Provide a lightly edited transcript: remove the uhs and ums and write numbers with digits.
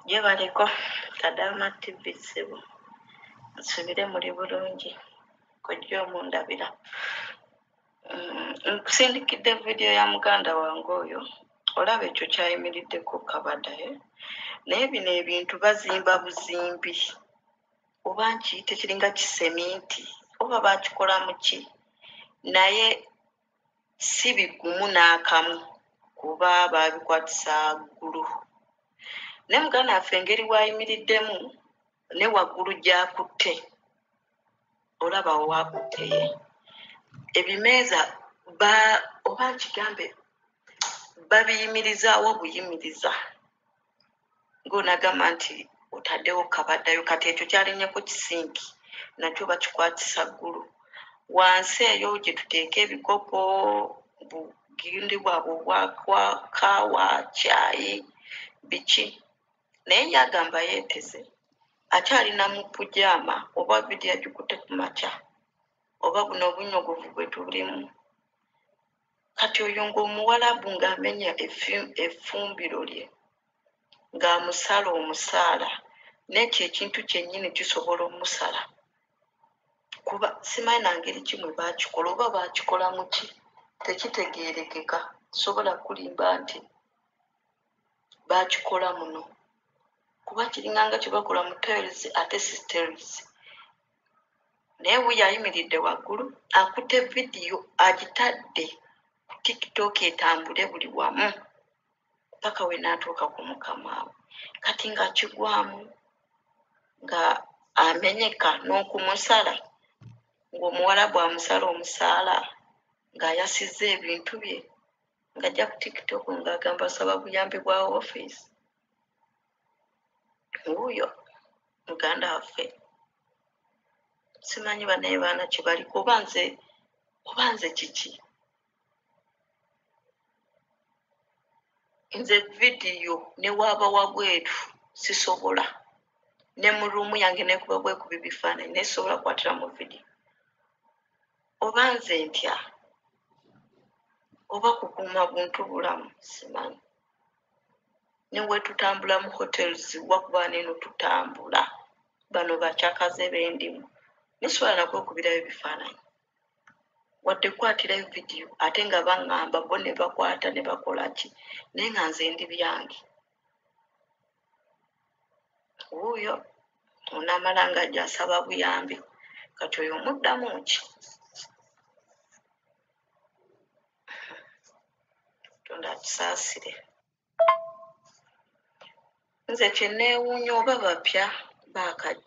Gyebaleko Kadaama TV ssebo, nsubire muli bulungi kojja omundabira. Nkusindikidde vidiyo ya muganda wange oyo, olaba ekyo kyayimiriddeko kabada eh? Naye bino ebintu bazimba buzimbi oba nkiyite kiringa kiseminti oba bakikola mu ki, naye si bigumu n'akamu kuba babikwatisa ggulu. Naye muganda waffe engeri wayimiriddemu ne waggulu gy'akutte, olaba wakutte ye ebimeeza ba oba nkigambe babiyimirizaawo buyimiriza ng'onagamba nti otaddewo kabaddayo. Kati ekyo kyalinnyeko kisinki nakyo bakikwatisa ggulu. Wansi eyo gye tuteeka ebikopo bugindi bwabwe obwa kaawa, caayi, biki. Naye ye agamba yeeteze akyalina mu pujaama oba vidiyo agikutte ku makya oba buno obunyogovu bwe tulimu. Kati oyo ng'omuwalabu ng'amenya effumbiro lye ng'amusala omusaala, n'ekyo ekintu kyennyini kisobola omusala kuba simanyi na ngeri ki mwe baakikola oba baakikola mu ki, tekitegeerekeka. Sobola kulimba nti baakikola muno kuba kiringanga kye bakola mu tiles ate si tiles. Naye wuuyo ayimiridde waggulu akutte vidiyo agitadde ku TikTok etambule buli wamu paka we naatuuka ku mukama we. Kati nga kigwamu nga amenyeka n'okumusala ng'omuwarabu amusala omusaala ng'ayasizza ebintu bye ng'ajja ku TikTok ng'agamba asaba buyambi bwa ofiisi. Wuuyo muganda waffe, simanyi banaye baana kye baliko oba nze oba nze kiki. Nze vidiyo ne waaba wabweru sisobola, ne mu ruumu yange nekuba bwekuba ebifaananyi naye sisobola kukwatira mu vidiyo. Oba nze ntya oba kukuuma buntu bulamu simanyi. Ne wetutambula mu hotels wakuba neno tutambula bano bakyakaze b'endimu nesobola nakwekubirayo ebifaananyi wadde kukwatirayo vidiyo ate nga baŋŋamba bo ne bakwata ne bakola ki, naye nga nze ndi byange. Wuuyo onaamala ng'ajja asaba buyambi, kati oyo omuddamu ki? Katonda atusaasire. Nze kye neewuunya oba bapya baakajja.